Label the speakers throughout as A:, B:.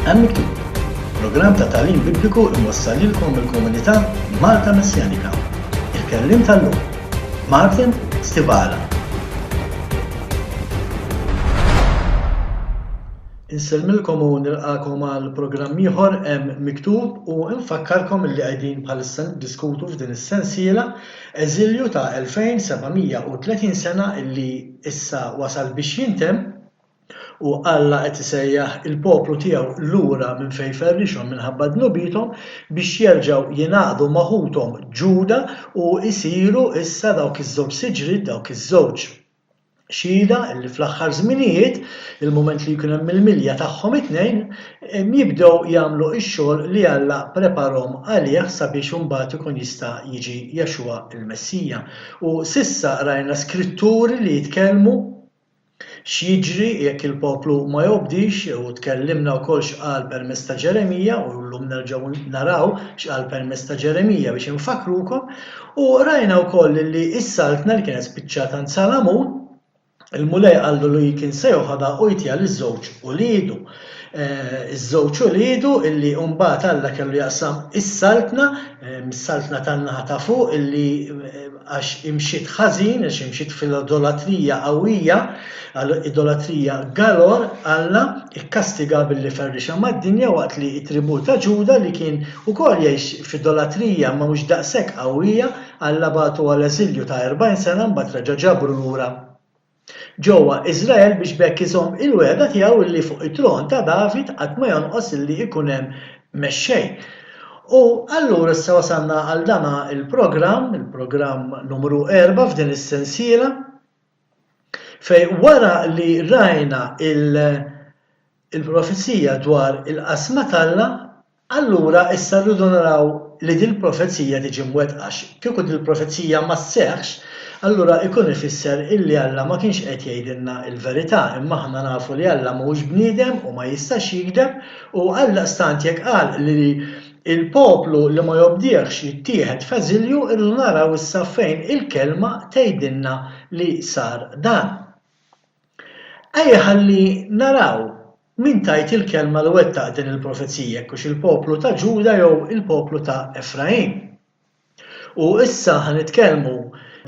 A: Hemm Miktub, programm ta' tagħlim Bibliku imwassal lilkom mill-komunità Malta Messjanika. Il-kelliem tal-lum, Martin Stivala. Insellmilkom u nilqakom għal programm ieħor hemm miktub u nfakkarkom li qegħdin bħalissa niddiskutu f'din is-sensiela eżilju ta' 2730 sena illi issa wasal biex jintemm U Alla qed isejjaħ il-poplu tiegħu lura minn fejn ferrixhom minħabba dnubiethom biex jerġgħu jingħaqdu ma' ħuthom Ġuda u jsiru issa dawk iż-żewġ siġriet, dawk iż-żewġ xhieda li fl-aħħar żminijiet, il-mument li jkun hemm il-milja tagħhom it-tnejn, jibdew jagħmlu x-xogħol li Alla ppreparhom għalih sabiex imbagħad ikun jista' jiġi Yeshua il-Messija. U s'issa rajna skritturi li jitkellmu X'jiġri jekk il-poplu ma jobdix, u tkellimna wkoll x'qal permezz ta' Ġeremija, u llum nerġgħu naraw x'qal permezz ta' Ġeremija biex infakkrukom, u rajna wkoll li s-saltna li kienet spiċċat għand Salamun, il-Mulej qallu li kien se joħodha u jtiha liż-żewġ uliedu. Iż-żewġ uliedu illi mbagħad Alla kellu jaqsam is-saltna, mis-saltna tan-naħa ta' fuq illi għax imxiet ħażin, għax imxiet fil-idolatrija qawwija, idolatrija galor, Alla kkastiga billi ferrixha mad-dinja waqt li t-tribù ta' Ġuda li kien ukoll jgħix f'idolatrija imma mhux daqshekk qawwija, Alla bagħtu għal eżilju ta' 40 sena mbagħad reġa' ġabru lura ġewwa Iżrael biex b'hekk iżomm il-wegħda tiegħu illi fuq it-tron ta' David qatt ma jonqos illi jkun hemm mexxej. U allura issa wasalna għal dan il-programm, il-programm numru erbgħa f'din is-sensiela, fejn wara li rajna il-profezija dwar il-qasma t'Alla, Allura issa rridu naraw li dil-profezija tiġi mwettqa għax kieku dil-profezija ma sseħħx, allura ikun ifisser illi Alla ma kienx qed jgħidilna l-verità, imma aħna nafu li Alla mhuwiex bniedem u ma jistax jigdeb u għaldaqstant jekk qal li l-poplu li ma jobdihx jittieħed f'eżilju rridu naraw issa fejn il-Kelma tgħidilna li sar dan. Ejja ħalli naraw min tgħid il-kelma li wettaq din il-profezija, jekk hux il-poplu ta' Ġuda jew il-poplu ta' Efraim. U issa ħa nitkellmu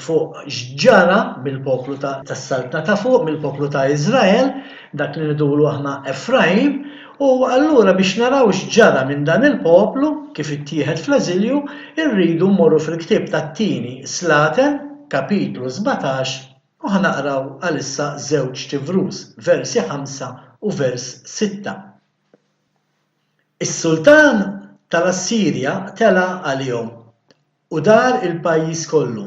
A: fuq x'ġara mill-poplu tas-saltna ta' fuq, mill-poplu ta' Iżrael, dak li ngħidulu aħna Efraim, u allura biex naraw x'ġara minn dan il-poplu, kif ittieħed fl-eżilju, irridu mmorru fil-ktieb tat-Tieni Slaten, kapitlu 17, U ħa naqraw għalissa żewġt ivrus, versi ħamsa u vers sitta. Is-sultan tal-Assirja tela' għalihom u dar il-pajjiż kollu,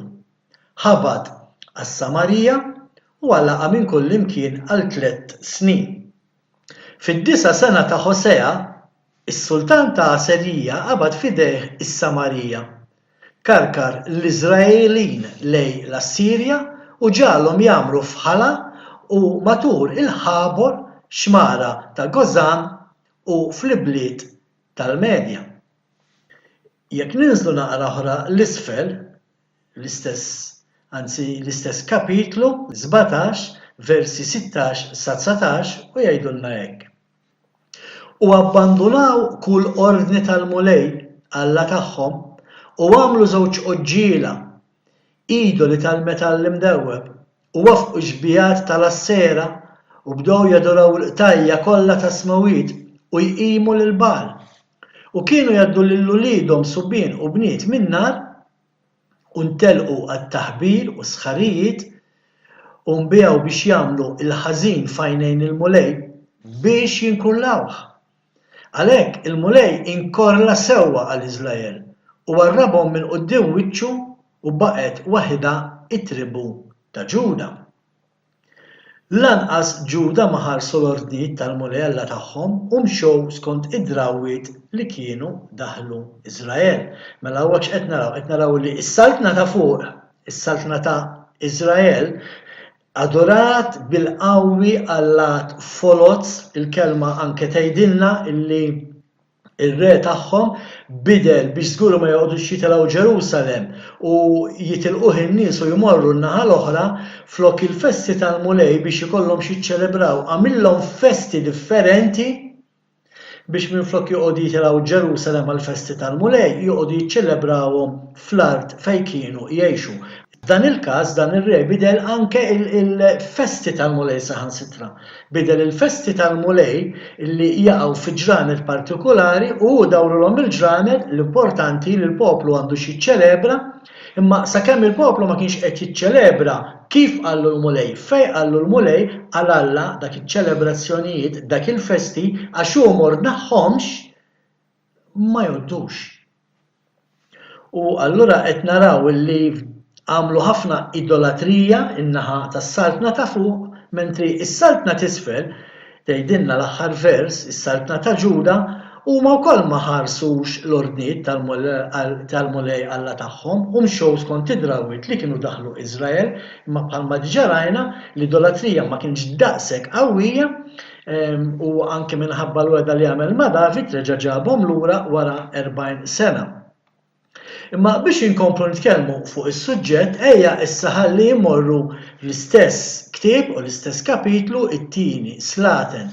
A: ħabat għas-Samarija u għalaqha minn kullimkien għal tlett snin. Fid-disa' sena ta' Ħosegħa, is-sultan ta' Asserija qabad f'idejh is-Samarija, karkar l-Iżraelin lejn l-Assirja u ġagħalhom jgħammru f'Ħala u matul il-Ħabor, xmara ta' Gozan, u fl-ibliet tal-Medja. Jekk ninżlu naqra oħra 'l isfel, l-istess, anzi l-istess kapitlu, 17, versi 16 sa 19, u jgħidulna hekk. U abbandunaw kull ordni tal-Mulej, Alla tagħhom, u għamlu żewġ għoġġiela, idoli tal-metall imdewweb, u waffqu x-xbiehat tal-Assera, u bdew jadoraw il-qtajja' kollha tas-smewwiet u jqimu lil Bagħal. U kienu jgħaddu lil uliedhom subien u bniet min-nar, u ntelqu għat-taħbir u s-sħarijiet, u nbiegħu biex jagħmlu l-ħażin f'għajnejn il-Mulej, biex jinkurlawh. Għalhekk il-Mulej inkorla sewwa għal Iżrael, u warrabhom minn quddiem wiċċu, u baqgħet waħidha t-tribù ta' Ġuda. Lanqas Ġuda ma ħarsu l-ordnijiet tal-Mulej Alla tagħhom u mxew skont id-drawwiet li kienu daħlu Iżrael. Mela hawnhekk x'qed naraw? Qed naraw li s-saltna ta' fuq, is-saltna ta' Iżrael, adurat bil-qawwi allat foloz, il-kelma anke tgħidilna illi Ir-re tagħhom bidel biex żgur ma joqogħdux jitilgħu Ġerusalemm u jitilquh in-nies u jmorru n-naħa l-oħra, flok il-festi tal-Mulej biex ikollhom x'jiċċelebraw għamillhom festi differenti. biex minflok joqogħdu jitilgħu Ġerusalemm għall-festi tal-Mulej, joqogħdu jiċċelebrawhom fl-art fejn kienu jgħixu. F'dan il-każ, dan ir-re bidel anke il-festi tal-Mulej saħansitra. Bidel il-festi tal-Mulej li jaqgħu fi ġranet partikulari u hu dawrulhom il-ġranet, l-importanti li l-poplu għandu x'jiċċelebra, Imma sakemm il-poplu ma kienx qed jiċċelebra kif qallu l-Mulej, fejn qallu l-Mulej, għal Alla dak iċ-ċelebrazzjonijiet, dak il-festi, għax hu m'ordnahomx, ma jgħoddux. U allura qed naraw illi għamlu ħafna idolatrija in-naħa tas-saltna ta' fuq, mentri s-saltna t'isfel Tgħidilna l-aħħar vers, is-saltna ta' Ġuda, huma wkoll ma ħarsux l-ordnijiet tal-Mulej Alla tagħhom u mxew skont id-drawwiet li kienu daħħlu Iżrael, imma bħalma diġà rajna, l-idolatrija ma kinitx daqshekk qawwija, u anki minħabba l-wegħda li għamel ma' David reġa' ġabhom lura wara 40 sena. Imma biex inkomplu nitkellmu fuq is-suġġett, ejja issa ħalli mmorru fl-istess ktieb u l-istess kapitlu, it-Tieni Slaten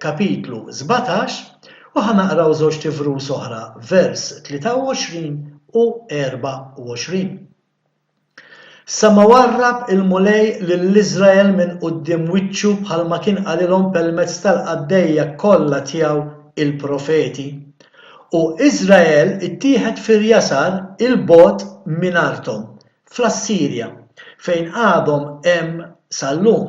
A: kapitlu 17, u ħa naqraw żewġt ivrus oħra, vers 23 u 24. Sa ma warrab il-Mulej lil Iżrael minn quddiem wiċċu bħalma kien qalilhom permezz tal-qaddejja kollha tiegħu il-profeti. U Iżrael ittieħed fir-jasar 'il bogħod minn arthom, fl-Assirja, fejn għadhom hemm sal-lum.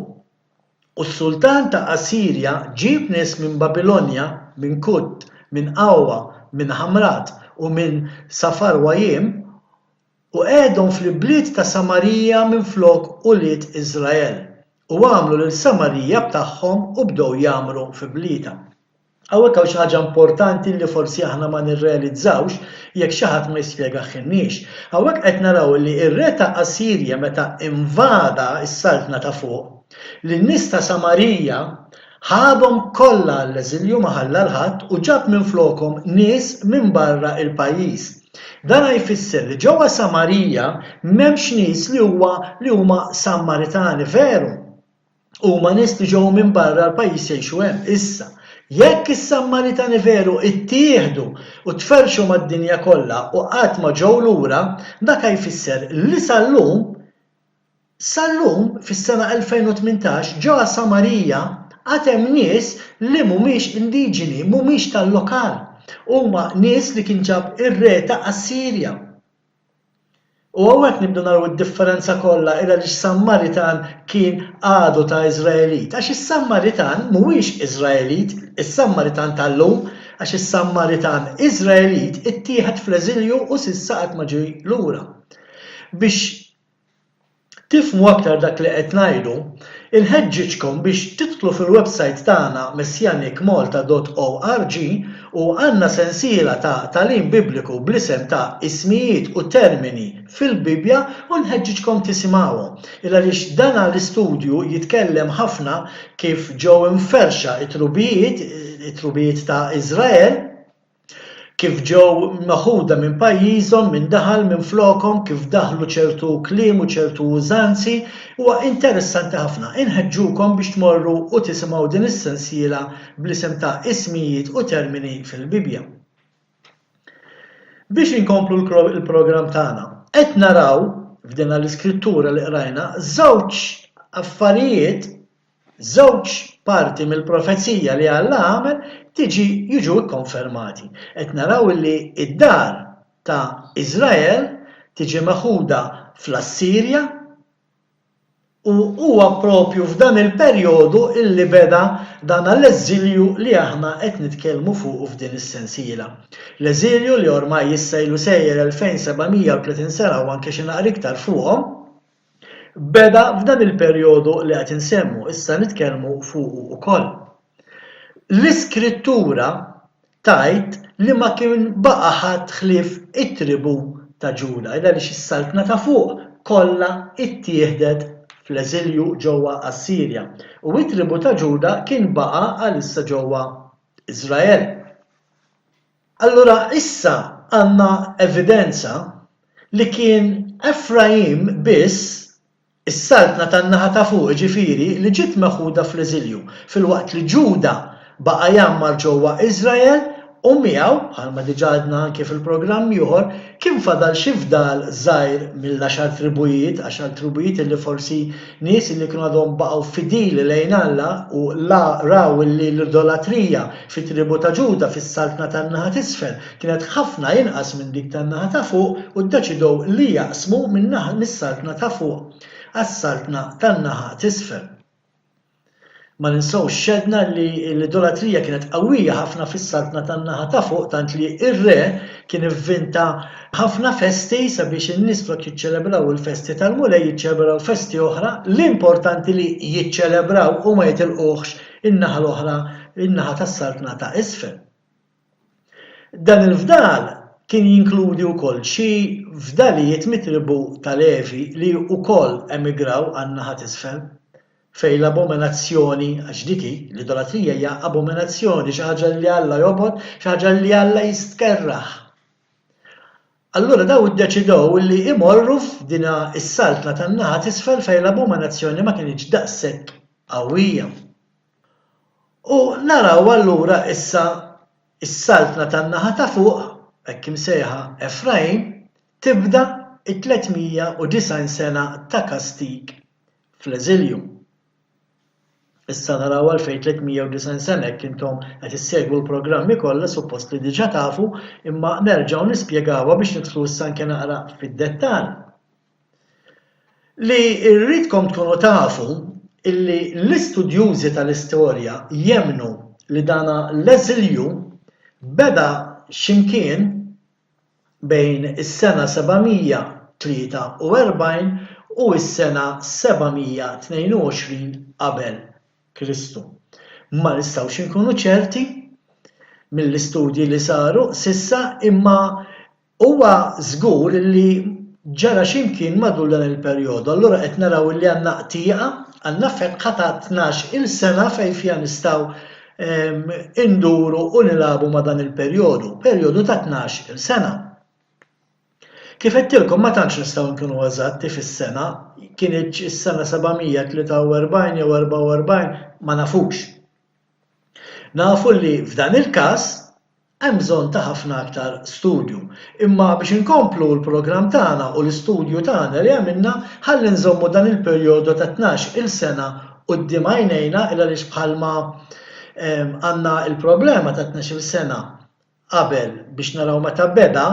A: U s-sultan ta' Assirja ġieb nies minn Babilonja, minn Kut, minn Għawa, minn Ħamrat u minn Safarwajim, U qegħedhom fl-ibliet ta' Samarija minflok ulied Iżrael, u għamlu lil Samarija b'tagħhom u bdew jgħammru fi blietha. Hawnhekk hawn xi ħaġa importanti li forsi aħna ma nirrealizzawx jekk xi ħadd ma jispjegahielniex. Hawnhekk qed naraw li r-re ta' Assirja meta invada s-saltna ta' fuq, lin-nies ta' Samarija ħadhom kollha għall-eżilju ma ħalla 'l ħadd u ġab minflokhom nies minn barra l-pajjiż. Dan jfisser li ġewwa Samarija m'hemmx nies li huwa li huma Sammaritani veru. Huma nies li ġew minn barra l-pajjiż jgħixu hemm. Issa, jekk is-Sammaritani veru ttieħdu u tferrxu mad-dinja kollha u qatt ma ġew lura, dak jfisser li sal-lum Sal-lum, fis-sena 2018, ġewwa Samarija għad hemm nies li mhumiex indiġeni, mhumiex tal-lokal. Huma nies li kien ġab ir-re ta' Assirja. U hawnhekk nibdew naraw id-differenza kollha il għaliex Sammaritan kien għadu ta' Iżraelit. Għax is-Sammaritan mhuwiex Iżraelit, is-Sammaritan tal-lum, għax is-Sammaritan Iżraelit ittieħed fl-eżilju u s'issa qatt ma ġie lura. Biex tifhmu aktar dak li qed ngħidu, inħeġġiġkom biex tidħlu fil-websajt tagħna messianicmalta dot org u għandna sensiela ta' tagħlim Bibliku bl-isem ta' Ismijiet u Termini fil-Bibbja u nħeġġiġkom tisimgħuhom. Il għaliex dan l-istudju jitkellem ħafna kif ġew imferrxa t-trubijiet, it-trubijiet ta' Iżrael, kif ġew meħuda minn pajjiżhom, min daħal minflokhom, kif daħlu ċertu kliem u ċertu użanzi, huwa interessanti ħafna. Inħeġġukom biex tmorru u tisimgħu din is-sensiela bl-isem ta' Ismijiet u Termini fil-Bibbja. Biex inkomplu l-programm tagħna, qed naraw f'din l-iskrittura li qrajna żewġ affarijiet Żewġ parti mill-profezija li Alla għamel tiġi jiġu kkonfermati. Qed naraw li d-dar ta' Iżrael tiġi meħuda fl-Assirja u huwa propju f'dan il-perjodu illi beda dan l-eżilju li aħna qed nitkellmu fuqu f'din is-sensiela. L-eżilju li ormai issa ilu sejjer 2730 sena u anke xi naqra iktar fuqhom, Beda f'dan il-perjodu li qed insemmu, issa nitkellmu fuqu wkoll. L-Iskrittura tgħid li ma kien baqa' ħadd ħlief it-tribù ta' Ġuda, għaliex is-saltna ta' fuq kollha ttieħdet fl-eżilju ġewwa Assirja, u t-tribù ta' Ġuda kien baqa' għalissa ġewwa Iżrael. Allura issa għandna evidenza li kien Efrajim biss, is-saltna tan-naħa ta' fuq, jiġifieri, li ġiet meħuda fl-eżilju, filwaqt li Ġuda baqa' jgħammar ġewwa Iżrael u miegħu, bħalma diġà għedna anke fil-programm ieħor, kien fadal xi fdal żgħir mill-għaxar tribujiet, għaxar tribujiet illi forsi nies illi kienu għadhom baqgħu fidili lejn Alla u la raw illi l-idolatrija fit-tribù ta' Ġuda fis-saltna tan-naħa t'isfel kienet ħafna inqas minn dik tan-naħa ta' fuq u ddeċidew li jaqsmu min-naħa mis-saltna ta' fuq għas-saltna tan-naħa t'isfel. Ma ninsewx x'għedna li l-idolatrija kienet qawwija ħafna fis-saltna tan-naħa ta' fuq tant li r-re kien ivvinta ħafna festi sabiex in-nies flok jiċċelebraw il-festi tal-Mulej jiċċelebraw festi oħra, l-importanti li jiċċelebraw u ma jitilquhx in-naħa l-oħra, in-naħa tas-saltna ta' isfel. Dan il-fdal kien jinkludi wkoll xi fdalijiet mit-tribù ta' Levi li wkoll emigraw għan-naħa t'isfel, fejn l-abominazzjoni, għax dik hi, l-idolatrija hija abominazzjoni, xi ħaġa li Alla jobgħod, xi ħaġa li Alla jistkerrah. Allura daw iddeċidew li imorru f'din is-saltna tan-naħa t'isfel fejn l-abominazzjoni ma kinitx daqshekk qawwija. U naraw allura issa s-saltna tan-naħa ta' fuq, hekk imsejħa Efraim, tibda t-390 sena ta' kastig fl-eżilju. Issa naraw għalfejn 390 sena jekk intom qed issegwu l-programmi kollha suppost li diġà tafu, imma nerġgħu nispjegawha biex nidħlu issa anke naqra fid-dettall. Li rridkom tkunu tafu illi l-istudjużi tal-istorja jemmnu li dana l-eżilju beda x'imkien bejn is-sena 743 u s-sena 722 qabel Kristu. Ma nistgħux inkunu ċerti mill-istudji li saru s'issa imma Huwa żgur li ġara xi mkien matul dan il-perjodu. Allura qed naraw li għandna qtieqa, għandna fetħa ta' tnax-il sena fejn fiha nistgħu nduru u nilagħbu ma' dan il-perjodu, perjodu ta' tnax-il sena. Kif għedtilkom ma tantx nistgħu nkunu eżatti fis-sena, kinitx is-sena 743 jew 44 ma nafux. Nafu li f'dan il-każ Hemm bżonn ta' ħafna aktar studju. Imma biex inkomplu l-programm tagħna u l-istudju tagħna li għamilna, ħalli nżommu dan il-perjodu ta' tnax-il sena quddiem għajnejna il għaliex bħalma għandna l-problema ta' tnax-il sena qabel biex naraw meta beda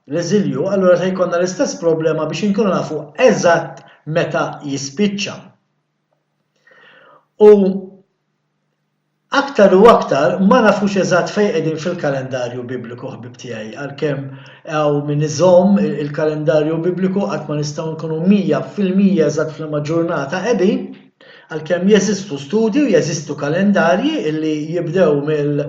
A: l-eżilju, allura se jkollna l-istess problema biex inkunu nafu eżatt meta jispiċċa. U Aktar u aktar ma nafux eżatt fejn qegħdin fil-kalendarju Bibliku ħbieb tiegħi, għalkemm hawn min iżomm il-kalendarju Bibliku qatt ma nistgħu nkunu 100% eżatt f'liema ġurnata qegħdin, għalkemm jeżistu studji u jeżistu kalendarji illi jibdew mill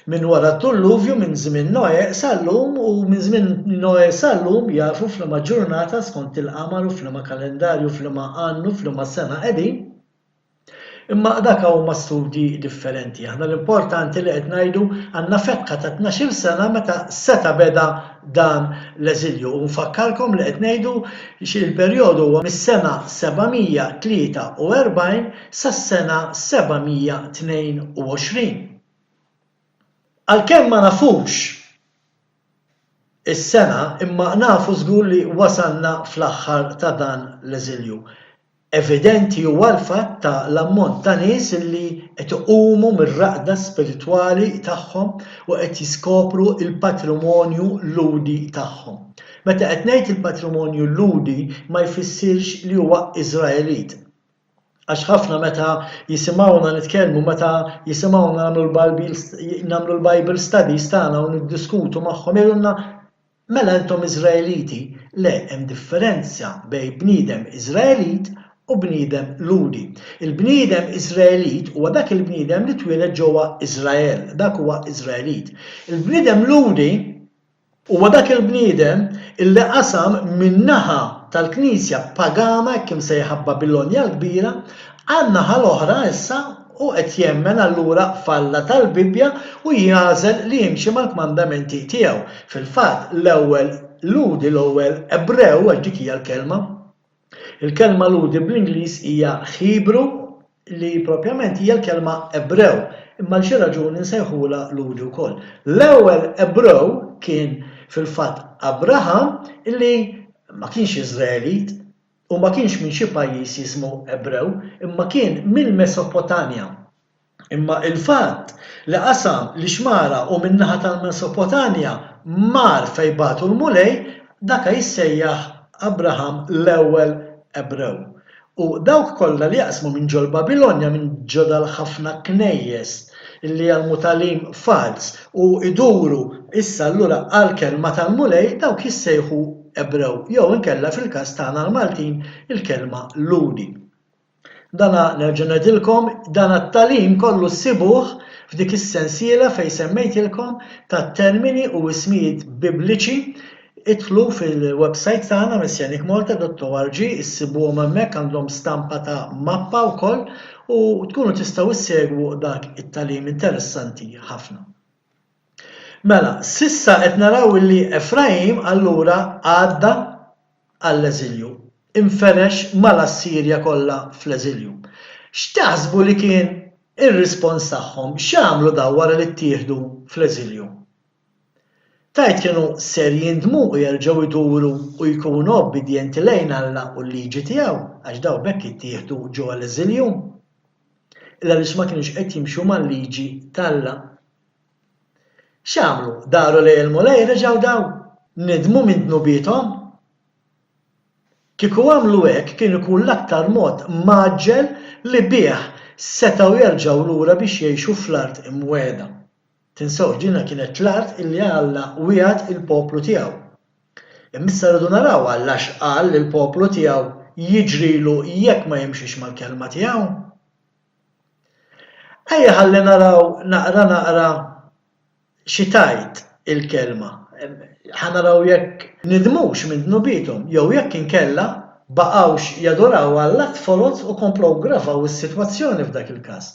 A: minn wara d-dulluvju minn żmien Noè sal-lum u minn żmien Noè sal-lum jafu f'liema ġurnata skont il-qamar u f'liema kalendarju f'liema annu f'liema sena qegħdin. Imma dak huma studji differenti. Aħna l-importanti li qed ngħidu għandna fetħa ta' tnax-il sena meta seta' beda dan l-eżilju. U nfakkarkom li qed ngħidu il-perjodu huwa mis-sena 743 sas-sena 722. Għalkemm ma nafux is-sena imma nafu żgur li wasalna fl-aħħar ta' dan l-eżilju. Evidenti huwa l-fatt ta' l-ammont ta' nies li qed iqumu mir-raqda spiritwali tagħhom u qed jiskopru l-patrimonju Lhudi tagħhom. Meta qed ngħid il-patrimonju Lhudi ma jfissirx li huwa Iżraelit. Għax ħafna meta jisimgħuna nitkellmu, meta jisimgħuna nagħmlu l-Bible studies tagħna u niddiskutu magħhom jgħidulna Mela intom Iżraeliti? Le, hemm differenza bejn bniedem Iżraelit u bniedem Lhudi. Il-bniedem Iżraelit huwa dak il-bniedem li twieled ġewwa Iżrael, dak huwa Iżraelit. Il-bniedem Lhudi huwa dak il-bniedem illi qasam min-naħa tal-knisja pagana, hekk imsejħa Babilonja l-Kbira, għan-naħa l-oħra issa Hu qed jemmen allura f'Alla tal-Bibbja u jagħżel li jimxi mal-kmandamenti tiegħu. Fil-fatt, l-ewwel Lhudi, l-ewwel Ebrew, għax dik hija l-kelma, il-kelma Lhudi bl-Ingliż hija Hebrew, li propjament hija l-kelma Ebrew. Imma għal xi raġuni nsejħulha Lhudi wkoll. L-ewwel Ebrew kien fil-fatt Abraham li ma kienx Iżraelit u ma kienx minn xi pajjiż jismu Ebrew, imma kien mill-Mesopotanja. Imma il-fatt li qasam l-ixmara u min-naħa tal-Mesopotanja mar fejn bagħtu l-Mulej, daka jissejjaħ Abraham l-ewwel Ebrew. U dawk kollha li jaqsmu minn ġol-Babilonja, minn ġo dal-ħafna knejjes li jgħallmu tagħlim falz u jduru issa allura għall-kelma tal-Mulej, dawk jissejħu Ebrew, jew inkella fil-każ tagħna l-Maltin il-kelma Lhudi. Dana nerġa' ngħidilkom, dana t-tagħlim kollu ssibuh f'dik is-sensiela fejn semmejtilkom ta' termini u ismijiet Bibliċi. Idħlu fil-website tagħna messianicmalta.org issibuhom hemmhekk għandhom stampa ta' mappa wkoll u tkunu tistgħu ssegwu dak it-tagħlim interessanti ħafna. Mela, s'issa qed naraw illi Efraim allura għadda għall-eżilju, inferex mal-Assirja kollha fl-eżilju. X'taħsbu li kien ir-rispons tagħhom? X'għamlu dawn wara li ttieħdu fl-eżilju? Tgħid kienu ser jindmu u jerġgħu jduru u jkunu obbidjenti lejn Alla u l-liġi tiegħu għax dawn b'hekk ittieħdu ġewwa l-eżilju? Il għaliex ma kinux qed jimxu mal-liġi t'Alla. X'għamlu? Daru lejn il-Mulej reġgħu daw? Nidmu minn dnubiethom? Kieku għamlu hekk kien ikun l-aktar mod mgħaġġel li bih setgħu jerġgħu lura biex jgħixu fl-art imwiegħda. Tinsewx dina kienet l-art illi Alla wiegħed il-poplu tiegħu. Imma issa rridu naraw Alla x'qal lill-poplu tiegħu jiġrilu jekk ma jimxix mal-kelma tiegħu. Ejja ħalli naraw naqra naqra xi tgħid il-kelma. Ħa naraw jekk nidmux minn dnubiethom jew jekk inkella baqgħux jadoraw allat foloz u komplew ggravaw is-sitwazzjoni f'dak il-każ.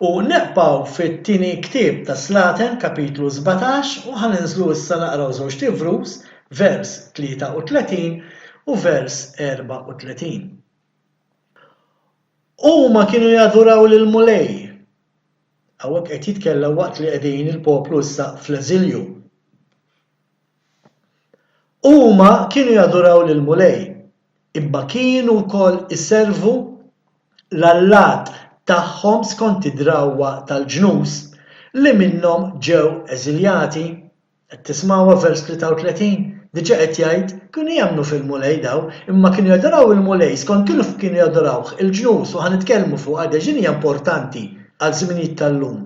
A: U neqbgħu fit-tieni ktieb ta' Slaten, kapitlu 17, u ħa ninżlu issa naqraw żewġt ivrus, vers 33 u vers 34. Huma kienu jaduraw lill-Mulej. Hawnhekk qed jitkellem waqt li qegħdin il-poplu issa fl-eżilju. Huma kienu jaduraw lill-Mulej, imma kienu wkoll iservu l-allat tagħhom skont id-drawwa tal-ġnus li minnhom ġew eżiljati. Qed tismgħuha vers 33? Diġà qed jgħid, kienu jemmnu fil-Mulej daw, imma kienu jadoraw il-Mulej skont kif kienu jadorawh il-ġnus u ħa nitkellmu fuqha għax din hija importanti għal żminijiet tal-lum.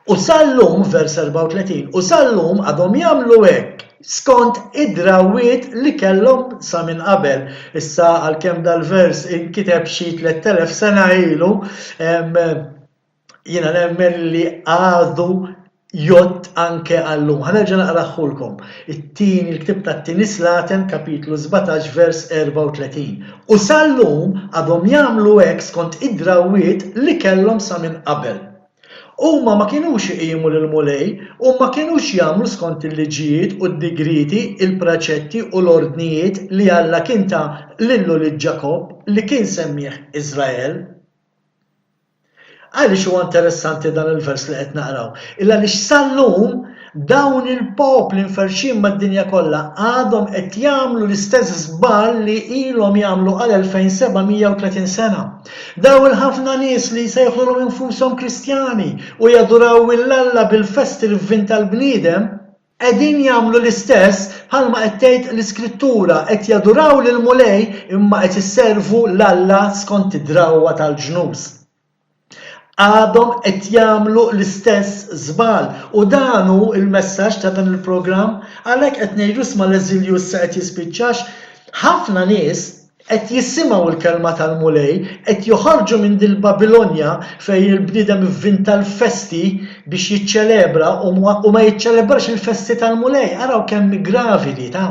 A: U sal-lum, vers 34, u sal-lum għadhom jagħmlu hekk skont id-drawwiet li kellhom sa minn qabel. Issa għalkemm dal-vers inkiteb xi 3000 sena ilu, Jiena nemmen li għadu jgħodd anke għal-lum. Ħa nerġa' naqrahulkom. It-tieni, il-ktieb tat-Tieni Slaten, kapitlu 17, vers 34. U sal-lum għadhom jagħmlu hekk skont id-drawwiet li kellhom sa minn qabel. Huma ma kinux iqimu lill-Mulej u ma kinux jagħmlu skont il-liġijiet u d-digrieti, il-preċetti u l-ordnijiet li Alla kien ta lil ulied Ġakobb li kien semmieh Iżrael. Għaliex huwa interessanti dan il-vers li qed naqraw? Il għaliex sal-lum dawn il-popli mferrxin mad-dinja kollha għadhom qed jagħmlu l-istess żball li ilhom jagħmlu għal 2730 sena. Dawn il-ħafna nies li jsejħulhom infushom Kristjani u jaduraw 'l Alla bil-festi li vvinta l-bniedem, Qegħdin jagħmlu l-istess bħalma qed tgħid l-Iskrittura, qed jaduraw lill-Mulej imma qed iservu 'l Alla skont id-drawwa tal-ġnus. Għadhom qed jagħmlu l-istess żball u dan hu l-messaġġ ta' dan il-programm. Għalhekk qed ngħidu isma' l-eżilju issa qed jispiċċa għax ħafna nies qed jisimgħu l-kelma tal-Mulej, qed joħorġu minn dil-Babilonja fejn il-bniedem ivvinta l-festi biex jiċċelebra u ma jiċċelebrax il-festi tal-Mulej. Araw kemm hi gravi di ta'.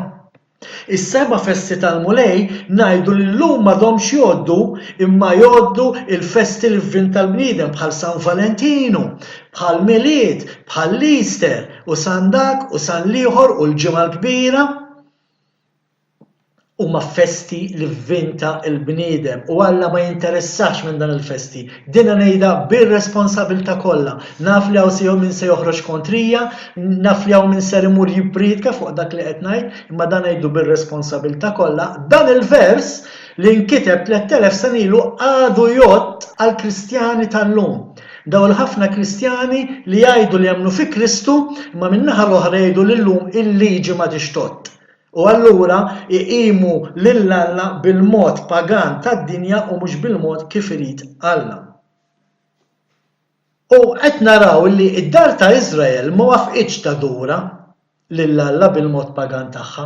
A: Is-seba' festi tal-Mulej ngħidu li llum m'għadhomx jgħoddu imma jgħoddu l-festi li vvinta l-bniedem bħal San Valentinu, bħal Milied, bħal l-Easter u San dak u San l-ieħor u l-Ġimgħa l-Kbira. Huma festi li vvinta l-bniedem u Alla ma jinteressax minn dan il-festi. Dina ngħidha bir-responsabilta kollha. Naf li hawn se min se joħroġ kontrija, naf li hawn min ser imur jippriedka fuq dak li qed ngħid, imma dan ngħidu bir-responsabilta kollha. Dan il-vers li nkiteb 3000 sena ilu għadu jgħodd għall-Kristjani tal-lum. Dawn il-ħafna Kristjani li jgħidu li jemmnu fi Kristu, imma min-naħa l-oħra jgħidu li llum il-liġi m'għadhiex tgħodd. U allura iqimu lil Alla bil-mod pagan tad-dinja u mhux bil-mod kif irid Alla. U qed naraw li d-dar ta' Iżrael ma wafqitx tadura lil Alla bil-mod pagan tagħha.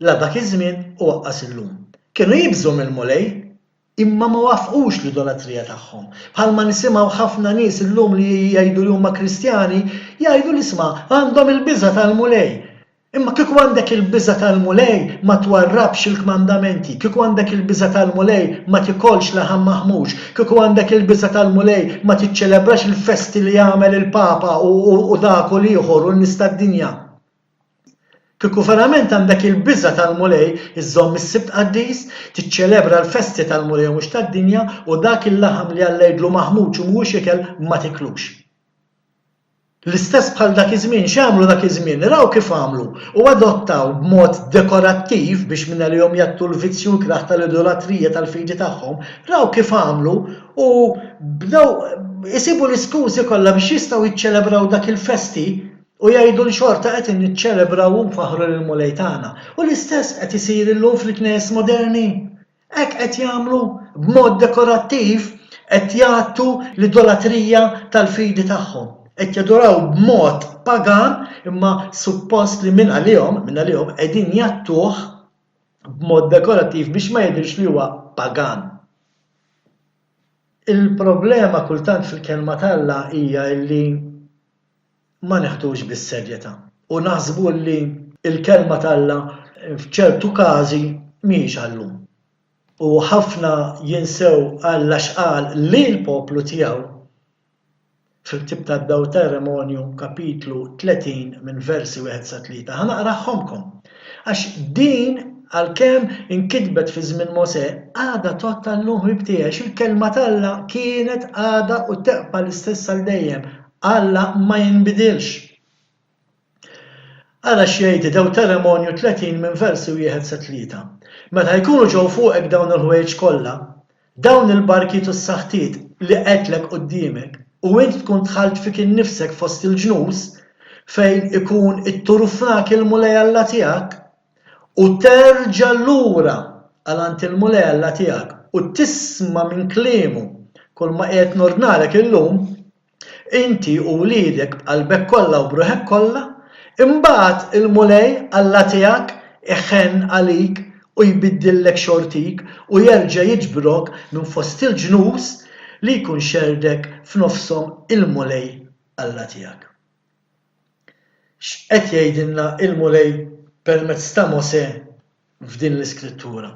A: La dak iż-żmien u aqqas illum. Kienu jibżgħu mill-Mulej, imma ma wafqux l-idolatrija tagħhom. Bħalma nisimgħu ħafna nies illum li jgħidu li huma Kristjani, jgħidu li isma' għandhom il-biża' tal-Mulej. Imma kieku għandek il-biża' tal-Mulej ma twarrabx il-kmandamenti, kieku għandek il-biża' tal-Mulej ma tikolx laħam maħmuġ, kieku għandek il-biża' tal-Mulej ma tiċċelebrax il-festi li jagħmel il-Papa u dak u l-ieħor u n-nies tad-dinja. Kieku verament għandek il-biża' tal-Mulej, iżżomm is-Sibt qaddis, tiċċelebra l-festi tal-Mulej u mhux tad-dinja, u dak il-laħam li Alla jgħidlu maħmuġ u mhuwiex ikel ma tiklux. L-istess bħal dak iż-żmien, x'għamlu dak iż-żmien? Raw kif għamlu u adottaw b'mod dekorattiv biex mingħalihom jgħattu l-vizzju l-krah tal-idolatrija tal-fidi tagħhom, raw kif għamlu u bdew isibu l-iskużi kollha biex jistgħu jiċċelebraw dak il-festi u jgħidu li xorta qed niċċelebraw u nfaħħru lill-Mulej tagħna. U l-istess qed isir illum fil-knejjes moderni. Hekk qed jagħmlu, b'mod dekorattiv qed jgħattu l-idolatrija tal-fidi tagħhom. Qed jaduraw b'mod pagan imma suppost li minn għalihom, minn għalihom qegħdin jgħattuh b'mod dekorattiv biex ma jidhirx li huwa pagan. Il-problema kultant fil-kelma t'Alla hija illi ma neħdux bis-serjetà u naħsbu li l-Kelma t'Alla f'ċertu każi mhijiex għal-lum. U ħafna jinsew Alla x'qal lill-poplu tiegħu fil-ktieb tad-Dewteremonju kapitlu 30 minn versi wieħed sa tlieta. Ħa naqrahomkom. Għax din għalkemm inkitbet fi żmien Mosè, għadha tgħodd għal-lum ħbieb tiegħi għax il-Kelma t'Alla kienet, għadha u tebqa' l-istess għal dejjem. Alla ma jinbidilx. Ara x'jgħid Dewteremonju 30 minn versi wieħed sa tlieta. Meta jkunu ġew fuqek dawn il-ħwejjeġ kollha, dawn il-barkiet u s-saħtiet li qegħdtlek quddiemek, u int tkun dħalt fik innifsek fost il-ġnus, fejn ikun itturufnak il-Mulej Alla tiegħek, u terġa' lura għal għand il-Mulej Alla tiegħek u tisma' minn kliemu kulma qiegħed nordnalek illum, inti u wliedek b'qalbek kollha u b'ruħek kollha, imbagħad il-Mulej Alla tiegħek iħenn għalik u jbiddillek xortik u jerġa' jiġbrok minn fost il-ġnus li jkun xerrdek f'nofshom il-Mulej Alla tiegħek. X'qed jgħidilna l-Mulej permezz ta' Mosè f'din l-iskrittura.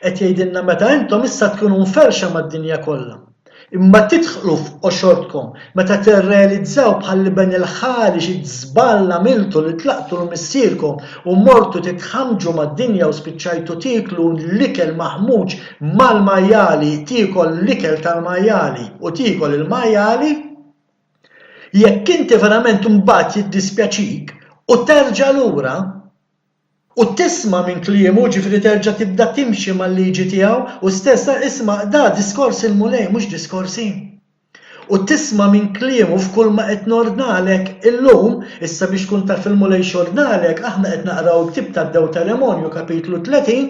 A: Qed jgħidilna meta intom issa tkunu mferrxa mad-dinja kollha, imma tidħlu f'qoxortkom meta tirrealizzaw bħall-iben il-ħali xi żball għamiltu li tlaqtu 'l missierkom u mortu titħammġu mad-dinja u spiċċajtu tieklu l-ikel maħmuġ mal-majjali, tiekol l-ikel tal-majjali u tiekol il-majjali, jekk inti verament imbagħad jiddispjaċik u terġa' lura, U tisma' minn kliemu, ġifieri terġa' tibda timxi mal-liġi tiegħu, u stess, isma', da diskors il-Mulej, mhux diskorsi. U tisma' minn kliemu f'kull ma qed nordnalek illum, issa biex tkun taf il-Mulej x'ordnalek, aħna qed naqraw il-ktieb tad-Dewteremonju kapitlu 30,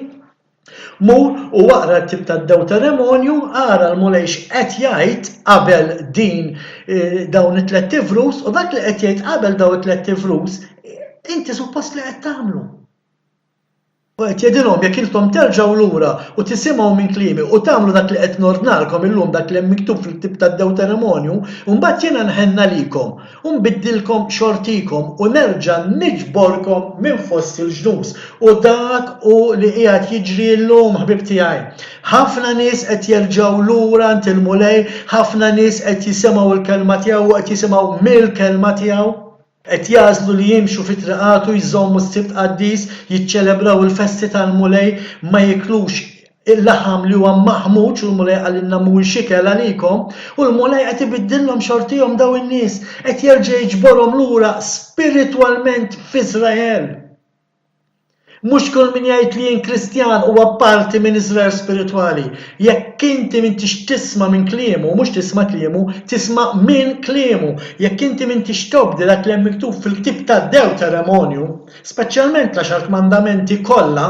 A: Mur u aqra l-ktieb tad-Dewteremonju, ara l-Mulej x'qed jgħid qabel din dawn it-tlett ivrus, u dak li qed jgħid qabel dawn it-tlett ivrus, inti suppost li qed tagħmlu. U qed jgħidilhom jekk intom terġgħu lura u tisimgħu minn kliemi u tagħmlu dak li qed nordnalkom illum dak li hemm miktub fil-ktieb tad-Dewteremonju, mbagħad jiena nħenn għalikom U nbiddilkom xortikom u nerġa' niġborkom minn fost il-ġnus. U dak hu li qiegħed jiġri llum, ħbieb tiegħi. Ħafna nies qed jerġgħu lura għand il-Mulej, ħafna nies qed jisimgħu l-kelma tiegħu u qed jisimgħu mill-kelma tiegħu. Qed jagħżlu li jimxu fi triqatu, jżommu s-Sibt qaddis, jiċċelebraw il-festi tal-Mulej, ma jiklux il-laħam li huwa maħmuġ u l-Mulej qalilna mhuwiex ikel għalikom, u l-Mulej qed ibiddillhom xortihom dawn in-nies, qed jerġa' jiġborhom lura spiritwalment f'Iżrael. Mhux kull min jgħid li jien Kristjan huwa parti minn Iżrael spiritwali. Jekk inti m'intix tisma' minn kliemu, mhux tisma' kliemu, tisma' minn kliemu. Jekk inti m'intix tobdi dak li hemm miktub fil-ktieb tad-Dewteremonju, speċjalment l-Għaxar Kmandamenti kollha,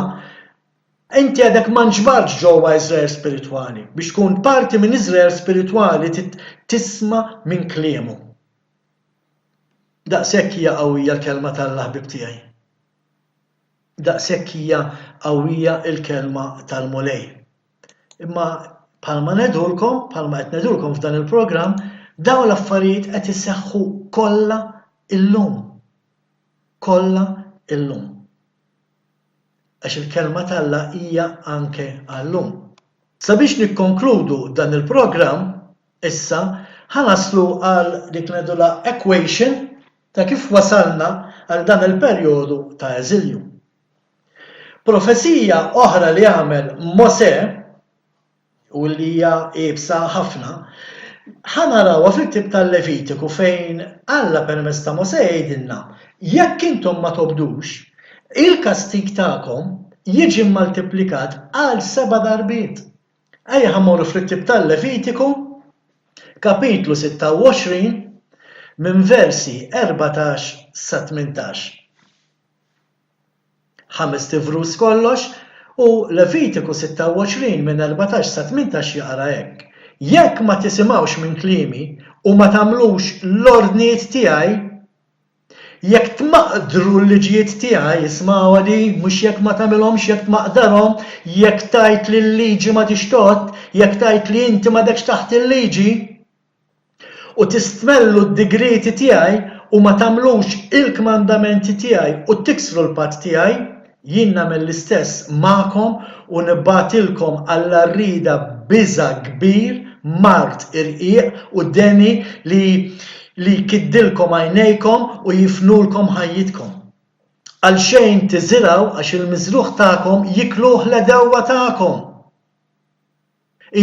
A: inti għadek ma nġbartx ġewwa Iżrael spiritwali. Biex tkun parti minn Iżrael spiritwali trid tisma' minn kliemu. Daqshekk hija qawwija l-kelma t'Alla ħbieb tiegħi. Daqshekk hija qawwija l-kelma tal-Mulej. Imma bħalma ngħidulkom, bħalma qed ngħidulkom f'dan il-programm, dawn l-affarijiet qed iseħħu kollha illum. Kollha illum. Għax il-kelma t'Alla hija anke għal-lum. Sabiex nikkonkludu dan il-programm, issa, ħa naslu għal dik li ngħidulha equation ta' kif wasalna għal dan il-perjodu ta' eżilju. Profezija oħra li għamel Mosè, u li hija iebsa ħafna, ħa narawha fil-ktieb tal-Levitiku fejn Alla permezz ta' Mosè jgħidilna, jekk intom ma tobdux, il-kastig tagħkom jiġi mmaltiplikat għal seba' darbiet. Ejja ħa mmorru fil-ktieb tal-Levitiku, kapitlu 26, minn versi 14 sa 18. Ħamest ivrus kollox, u Levitiku 26 minn 14 sa 18 jaqra hekk, Jekk ma tisimgħux minn kliemi u ma tagħmlux l-ordnijiet tiegħi, Jekk tmaqdru l-liġijiet tiegħi, ismgħuha din, mhux jekk ma tagħmilhomx, jekk tmaqdarhom, jekk tgħid li l-liġi m'għadhiex tgħodd, jekk tgħid li inti m'għadekx taħt il-liġi, u tistmellu d-digrieti tiegħi u ma tagħmlux il-kmandamenti tiegħi u tiksru l-patt tiegħi, Jien nagħmel l-istess magħkom u nibgħatilkom għall-għarrieda biża' kbir, mard irqiq u deni li li jkiddilkom għajnejkom u jifnulkom ħajjitkom. Għalxejn tiżirgħu għax il-miżrugħ tagħkom jikluh l-għedewwa tagħkom.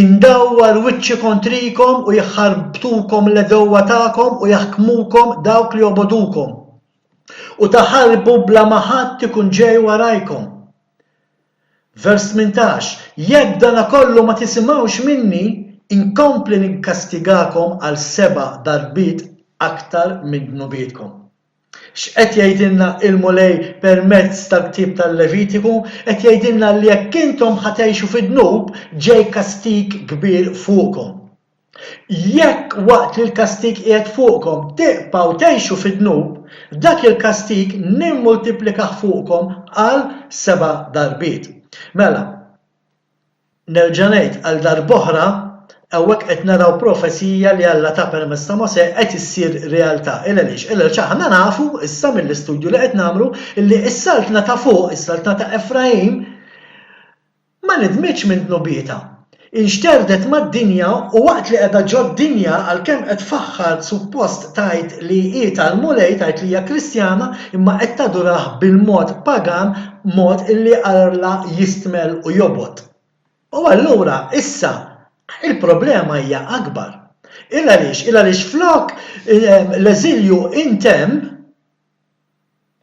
A: Indawwar wiċċi kontrikom u jħarbtukom l-għedewwa tagħkom u jaħkmukom dawk li jobogħdukom. U taħarbu bla ma ħadd ikun ġej warajkom. Vers 18, Jekk b'danakollu ma tisimgħux minni, inkompli nikkastigakom għal seba' darbiet aktar minn dnubietkom. X'qed jgħidilna il-Mulej permezz tal-ktieb tal-Levitiku? Qed jgħidilna li jekk intom ħa tgħixu fid-dnub, ġej kastig kbir fuqkom. Jekk waqt li l-kastig qiegħed fuqkom tibqgħu tgħixu fid-dnub, dak il-kastig nimmultiplikah fuqkom għal seba' darbiet. Mela, Nerġa' ngħid għal darb'oħra, hawnhekk qed naraw profezija li Alla ta permezz ta' Mosè qed issir realtà. Il għaliex? Il għaliex aħna nafu issa mill-istudju li qed nagħmlu li s-saltna ta' fuq, is-saltna ta' Efraim, ma nidmitx minn dnubietha. Inxterdet mad-dinja u waqt li qiegħda ġod-dinja għalkemm qed tfaħħar suppost tgħid li hi tal-Mulej, tgħid li hija Kristjana, imma qed tadurah bil-mod pagan mod illi Alla jistmell u jobgħod. U allura issa il-problema hija akbar. Il għaliex? Il għaliex flok l-eżilju intemm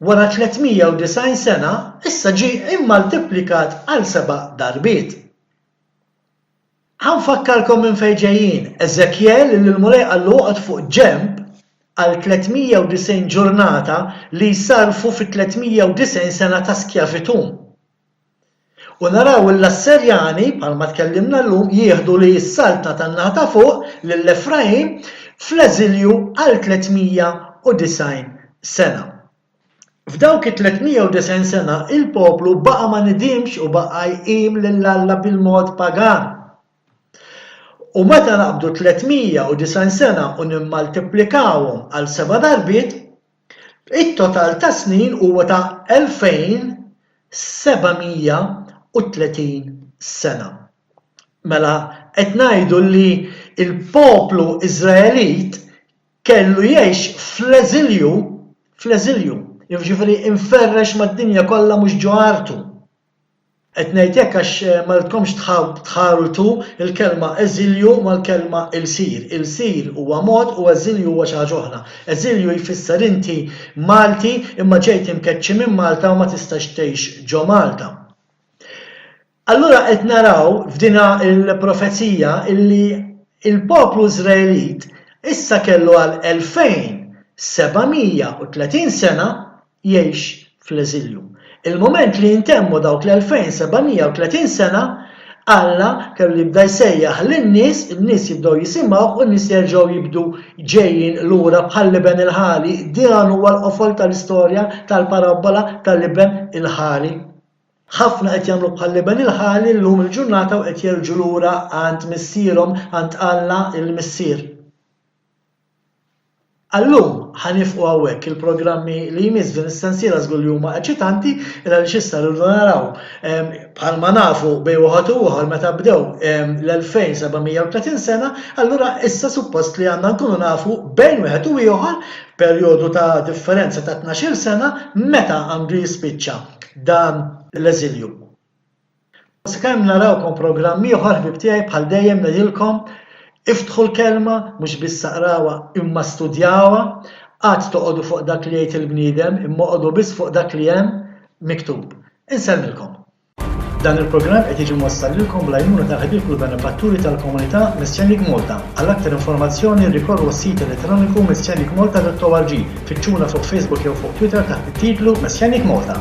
A: wara 390 sena, issa ġie immaltiplikat għal seba' darbiet. Ħa nfakkarkom minn fejn ġejjin. Eżekjel li l-Mulej qallu oqgħod fuq ġenb għal 390 ġurnata li jsarrfu fi 390 sena ta' skjavitù. U naraw l-Asserjani, bħalma tkellimna llum, jieħdu li s-saltna tan-naħa ta' fuq lil Efraim fl-eżilju għal 390 sena. F'dawk it-390 sena il-poplu baqa' ma nidimx u baqa' jqim lil Alla bil-mod pagan. U meta naqbdu 390 sena u nimmaltiplikawhom għal seba' darbiet, it-total ta' snin huwa ta' 2730 sena. Mela qed ngħidu li l-poplu Iżraelit kellu jgħix fl-eżilju, Fl-eżilju, jiġifieri imferrex mad-dinja kollha mhux ġo artu. Qed ngħid hekk għax ma rridkomx tħarrtu l-kelma eżilju mal-kelma ilsir. Ilsir huwa mod u eżilju huwa xi ħaġa oħra. Eżilju jfisser inti Malti imma ġejt imkeċċi minn Malta u ma tistax tgħix ġo Malta. Allura qed naraw f'dina l-profezija illi l-poplu Iżraelit issa kellu għal 2730 sena jgħix fl-eżilju. Il-mument li jintemmu dawk l-2730 sena, Alla kellu jibda jsejjaħ lin-nies, in-nies jibdew jisimgħuh u n-nies jerġgħu jibdu ġejjin lura bħall-iben il-ħali. Dan huwa l-qofol tal-istorja tal-parabbola tal-iben il-ħali. Ħafna qed jagħmlu bħall-iben il-ħali llum il-ġurnata u qed jerġgħu lura għand missierhom, għand Alla l-Missier. Għal-lum ħa niefqu hawnhekk, il-programmi li jmiss f'din is-sensiela żgur li huma eċitanti il għaliex issa rridu naraw bħalma nafu bejn wieħed u ieħor meta bdew l-2730 sena, allura issa suppost li għandna nkunu nafu bejn wieħed u ieħor perjodu ta' differenza ta' tnax-il sena meta għandu jispiċċa dan l-eżilju. Sakemm narawkom programm ieħor ħbieb tiegħi bħal dejjem ngħidilkom iftħu l-kelma mhux biss aqrawha imma studjawha, qatt toqogħdu fuq dak li jgħid il-bniedem imma oqogħdu biss fuq dak li hemm miktub. Insellmilkom. Dan il-programm qed jiġi mwassal lilkom bl-għajnuna tal-ħbieb u l-benefatturi tal-komunità Messianic Malta. Għal aktar informazzjoni rrikorru għas-sit elettroniku messianicmalta.org. Fittxuna fuq Facebook jew fuq Twitter taħt it-titlu Messianic Malta.